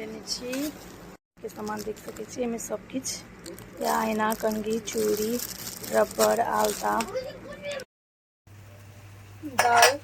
लेने छी के सामान देख सकै छी एहिमे सब किछु आईना, कंघी, चूड़ी, रबड़, आलता, दाल।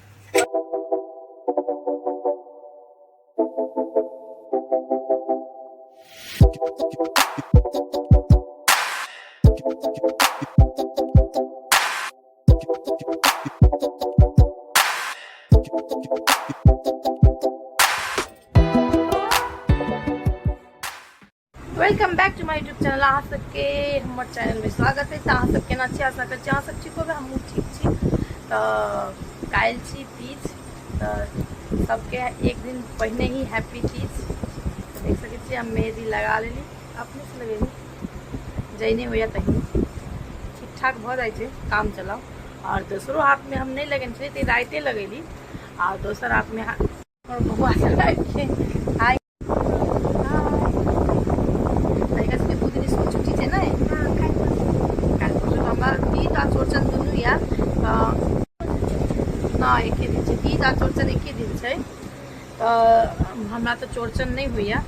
Welcome back to my YouTube channel. अहाँ सबके हमर चैनलमे स्वागत अछि। अहाँ सब केना छी? आशा करै छी अहाँ सब ठीक होबै, हमहूँ ठीक छी। तऽ काल्हि छी तीज, तऽ सबके एक दिन पहिने ही हैप्पी तीज। तऽ देख सकै छियै हम मेहदी लगा लेली, अपनेसँ लगेली, जहिने होइए तहिने ठीक ठाक भऽ जाइ छै, काम चलाउ। आओर दोसरो हाथमे हम नहि लगेने छलियै, तऽ राइते लगेली। आ दोसर हाथमे हमर बौआ सब आबि गेल। हाय, तऽ एकर सबके 2 दिन स्कूल छुट्टी छै ने, काल्हि परसू। हमरा तीज आ चौड़चन दुनू यऽ, तऽ नहि, एके दिन छै। तीज आ चौड़चन एके दिन छै। तऽ हमरा तऽ चौड़चन नहि होइए,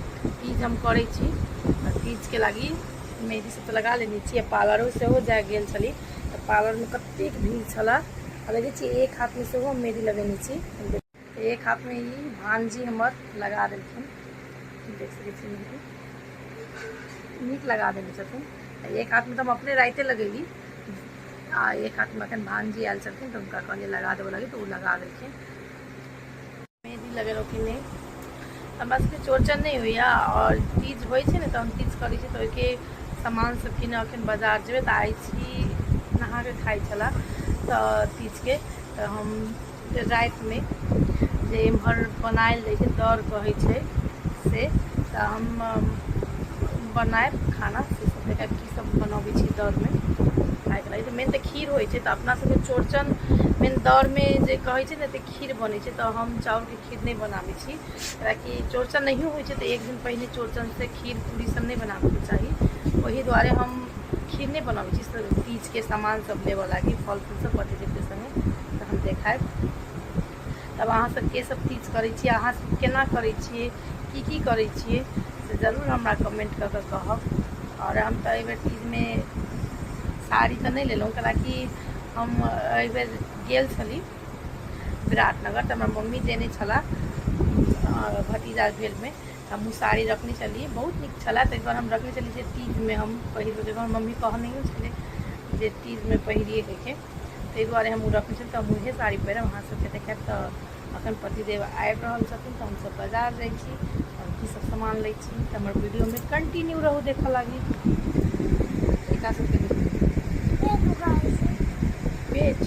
तीज हम करै छी। तऽ तीजके लागि मेहदी सब तऽ लगा लेने छी। पार्लरो सेहो जा गेल छली, तऽ पार्लरमे कतेक भीड़ छलै। आ देखै छी एक हाथमे सेहो हम मेहदी लगेने छी, एक हाथमे ई भानजी हमर लगा देलखिन। देख सकै छी मेहदी नीक लगा देने छथिन। एक हाथमे तऽ हम अपने राइते लगेली, आ एक हाथमे एखन भानजी आयल छलखिन, तऽ हुनका कहलियै लगा देबऽ लागी, तऽ ओ लगा देलखिन। मेहदी लगेलहुँ कि नहि? हमरा सबके चौड़चन नहि होइए आओर तीज होइ छै ने, तऽ हम तीज करै छी, तऽ ओहिके सामान सब किनऽ एखन बाजार जेबै। तऽ आइ छी नहाके खाइ छलए, तऽ तीजके तऽ हम रातिमे जे एम्हर बनायल जाइ छै, दर कहै छै से, तऽ हम बनायब खाना से सब। देखा की सब बनबै छी दरमे खायके लागि। तऽ मेन तऽ खीर होइ छै। तऽ अपना सबके चौड़चन मेन दरमे जे कहै छै ने, तऽ खीर बनै छै। तऽ हम चाउरके खीर नहि बनाबै छी, कियाकि चौड़चन नहियो होइ छै तऽ एक दिन पहिने चौड़चनसँ खीर पूरी सब नहि बनाबैके चाही। ओहि दुआरे हम खीर नहि बनाबै छी। तीजके सामान सब लेबऽ लागी, फल फूल सब पतिदेवके सङ्गे, तऽ हम देखायब। तब अहाँ सब के सब तीज करै छियै, अहाँ सब केना करै छियै, की की करै छियै, से जरूर हमरा कमेंट कऽ कऽ कहब। आओर हम तऽ एहिबेर तीजमे साड़ी तऽ नहि लेलहुँ, कैलाकि हम एहिबेर गेल छली विराटनगर, तऽ हमरा मम्मी देने छलाह भतीजा भेलमे, तऽ हमहूँ साड़ी रखने छलियै, बहुत नीक छलै। ताहि दुआरे हम रखने छलियै जे तीजमे हम पहिरबै। हमर मम्मी कहनैयो छलै जे तीजमे पहिरिए कहिके, ताहि दुआरे हम ओ रखने छलियै। तऽ हम उएह साड़ी पहिरब, अहाँ सबके देखायब। तऽ अखन पतिदेव आबि रहल छथिन, तऽ हमसब बाजार जाइ छी आओर की सब सामान लै छी। तऽ हमर वीडियोमे कंटिन्यू रहू देखऽ लागी। एकरा सबके पेट,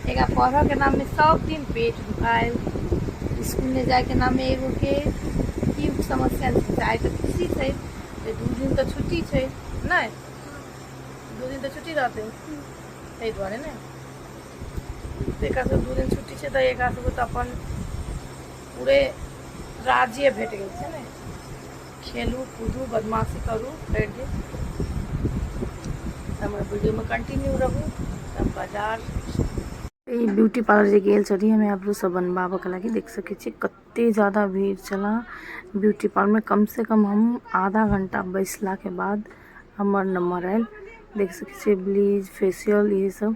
एकरा पढ़ऽ के नाममे सब दिन पेट दुखायल, स्कूल नहि जायके नाममे। एगो के की समस्या छै? आइ तऽ खुशी छै जे 2 दिन तऽ छुट्टी छै। नहि, 2 दिन तऽ छुट्टी रहतै, ताहि दुआरे ने। एकरा सब 2 दिन छुट्टी छै, तऽ एकरा सबके तऽ अपन पूरे राज्य भेट गेल छै ने, खेलू कूदू बदमाशी करू भरि दिन। तऽ हमर वीडियोमे कंटिन्यू रहू। तब बाजार ई ब्यूटी पार्लर जे गेल छलियै हमे आबरू सब बनबाबऽके लागि, देख सकै छियै कते ज्यादा भीड़ छला ब्यूटी पार्लरमे। कम से कम हम आधा घंटा बैसलाके बाद हमर नंबर आयल। देख सकै छियै ब्लीच, फेशियल, इहे सब।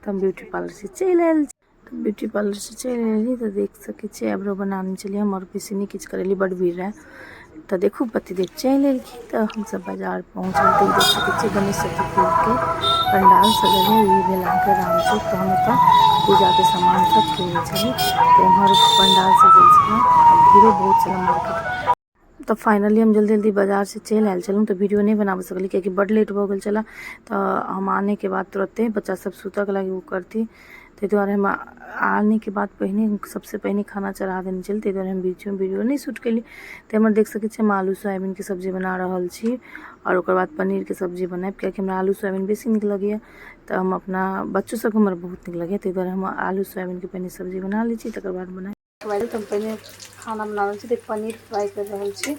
तऽ हम ब्यूटी पार्लर से चलि आयल छी। तऽ ब्यूटी पार्लर से चलि एली, तऽ देख सकै छियै आइब्रो बनाने छलियै हम, आओर बेसी नहि किछु करेली, बड भीड़ रहै। तऽ देखू पतिदेव चलि एलखिन, तऽ हमसब बाजार पहुँचल। तऽ देख सकै छियै गणेश चतुर्थीके पंडाल सजल है। ई भेल अहाँके रामचौक। तऽ हम एतऽ पूजाके सामान सब किनै छली, तऽ एम्हर पंडाल सजल छलै आ भीड़ो बहुत छलै मार्केट। तऽ फाइनली हम जल्दी जल्दी बाजारसँ चलि आयल छलहुँ, तऽ वीडियो नहि बनाबऽ सकली, कियाकि बड लेट भऽ गेल छलै। तऽ हम आनेके बाद तुरन्ते बच्चा सब सुतऽके लागि ओ करती, ताहि दुआरे हम आनेके बाद पहिने सबसँ पहिने खाना चढ़ा देने छली, ताहि दुआरे हम बीचमे वीडियो नहि शूट केली। तऽ एम्हर देख सकै छी हम आलू सोयाबीनके सब्जी बना रहल छी, आओर ओकर बाद पनीरके सब्जी बनायब, कियाकि हमरा आलू सोयाबीन बेसी नीक लगैए। तऽ हम अपना बच्चो सबके हमर बहुत नीक लगैए, ताहि दुआरे हम आलू सोयाबीनके पहिने सब्जी बना लै छी, तकर बाद बनायब। तऽ हम पहिने खाना बना रहल छी, तऽ पनीर फ्राई कर रहल छी,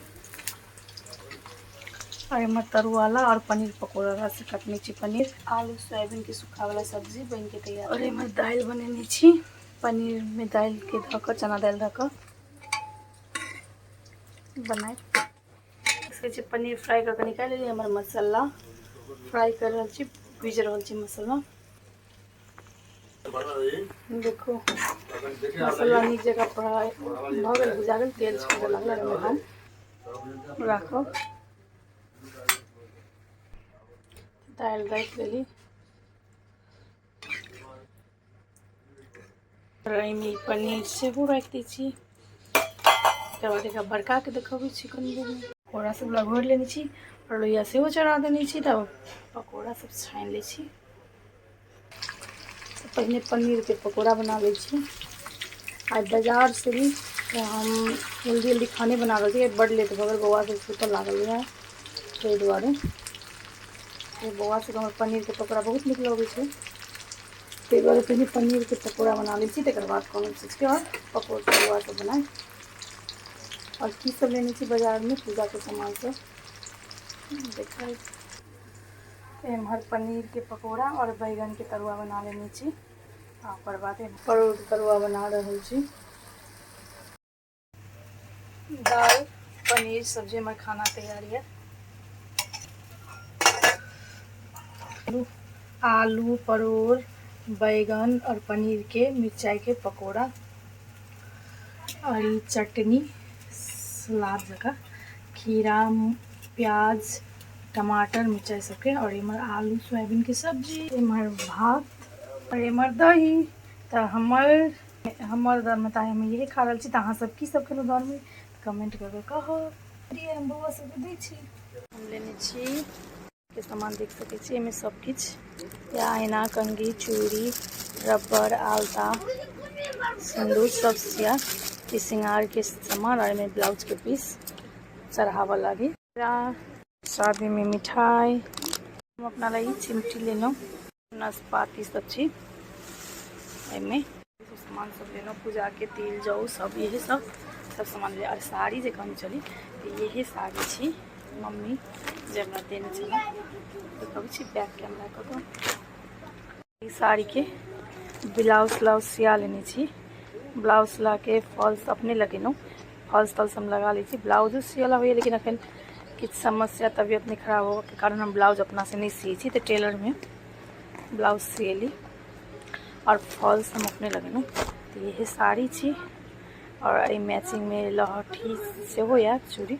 और एम्हर तरुआला और पनीर पकौड़ा से कटने छी पनीर। आलू सोयाबीन के सूखा वाला सब्जी बन के तैयार। और एम्हर दालि बनेने छी, पनीर में दालि के धऽ कऽ, चना दालि धऽ कऽ। बनायब। देख छी, पनीर फ्राई कऽ के निकालि लेलियै। हमर मसाला फ्राई कर रहल छी, भुजि रहल छी मसाला। देखू, मसाला नीक जकाँ फ्राई भऽ गेल, भुजा गेल, तेल छोड़ऽ लागल। एहिमे हम राखब दालि, राखि देली। एहिमे पनीर सेहो राखि दै छी। तकर बाद एकरा बड़काके देखबै छी कनि देरमे। पकौड़ा सब लगोरि लेने छी आओर लोहिया सेहो चढ़ा देने छी, तब पकौड़ा सब छानि लै छी। तऽ पहिने पनीरके पकौड़ा बना लै छी। आइ बाजारसँ भी हम जल्दी जल्दी खाने बना रहल छी, बड्ड लेट भऽ गेल। बौआ सब सुतऽ लागल यऽ, ताहि दुआरे। बौआ सबके हमर पनीरके पकौड़ा बहुत नीक लगै छै, ताहि दुआरे पहिने पनीरके पकौड़ा बना लै छी, तकर बाद कोनो चीजके आओर पकौड़ा तरुआ सब बनाय। आओर की सब लेने छी बाजारमे पूजाके सामान सब देखै। एम्हर पनीरके पकौड़ा आओर बैगनके तरुआ बना लेने छी आ ओकर बाद परोड़के तरुआ बना रहल छी। दाल पनीर सब्जी, हमर खाना तैयार यऽ। आलू, परोड़, बैगन और पनीर के मिरचाई के पकौड़ा और ई चटनी सलाद जकाँ, खीरा, प्याज, टमाटर, मिरचाई सबके। और इम्हर आलू सोयाबीन के सब्जी, इम्हर भात और इम्हर दही। तऽ हमर हमर घरमे तऽ हम इहे खा रहल छी। तऽ अहाँ सब की सब खेलहुँ घरमे, कमेंट कऽ के कहब। हम बौआ सबके दै छी। हम लेने छी के सामान, देख सकै छी, एहिमे सब किछु, आईना, कंघी, चूड़ी, रबड़, आलता, सिन्दूर सब सिया ई श्रृंगार के सामान। और एहिमे ब्लाउज के पीस चढ़ाबऽ लागी, शादी में मिठाई। हम अपना ला ई चिमटी लेलहुँ, नाशपाती सब छी एहिमे। सामान सब लेलहुँ, पूजाके तिल जौ सब, यही सब सब सामान ले। और साड़ी जे कहने छली, तऽ यही साड़ी छी, मम्मी जे हमरा देने छलै। देखबै छी बैक कैमरा कऽ कऽ। ई साड़ीके ब्लाउज व्लाउज सिया लेने छी। ब्लाउज सिलाके फॉल्स अपने लगेलहुँ, फॉल्स तॉल्स हम लगा लै छी। ब्लाउजो सियला होइए, लेकिन अखन किछु समस्या, तबियत नहि खराब होबऽके कारण हम ब्लाउज अपनासँ नहि सियै छी, तऽ टेलरमे ब्लाउज सियली आओर फॉल्स हम अपने लगेलहुँ। तऽ इहे साड़ी छी आओर एहि मैचिंगमे लहठी सेहो यऽ, चूड़ी।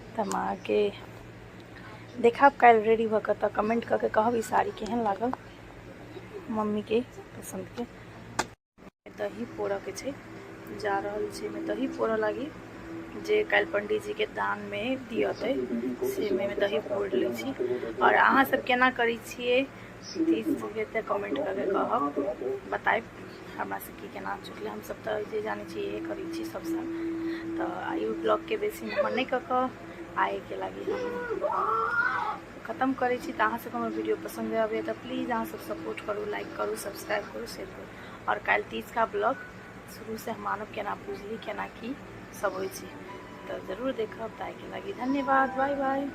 तऽ हम अहाँके देखाब काल्हि रेडी भऽ कऽ, तऽ कमेंट कऽ के कहब ई साड़ी केहन लागल मम्मीके पसन्दके। दही पोरऽके छै, जा रहल छी एहिमे दही पोरऽ लागी, जे काल्हि पंडीजीके दानमे दियतै, से मे दही पोरि लै छी। आओर अहाँ सब केना करै छियै तीजके, तऽ कमेंट कऽ के कहब, बतायब हमरा से की केना चुकलै। हमसब तऽ जे जानै छी इहे करै छी सब साल। तऽ आइ ब्लॉगके बेसी नम्बर नहि कऽ कऽ आइके लागि हम खतम करै छी। तऽ अहाँ सबके हमर वीडियो पसन्द आबैए तऽ प्लीज अहाँ सब सपोर्ट करू, लाइक करू, सब्सक्राइब करू, शेयर करू। आओर काल्हि तीज का ब्लॉग शुरूसँ हम आनब, केना पूजली, केना की सब होइ छै, तऽ जरूर देखब। तऽ आइके लागि धन्यवाद, बाय बाय।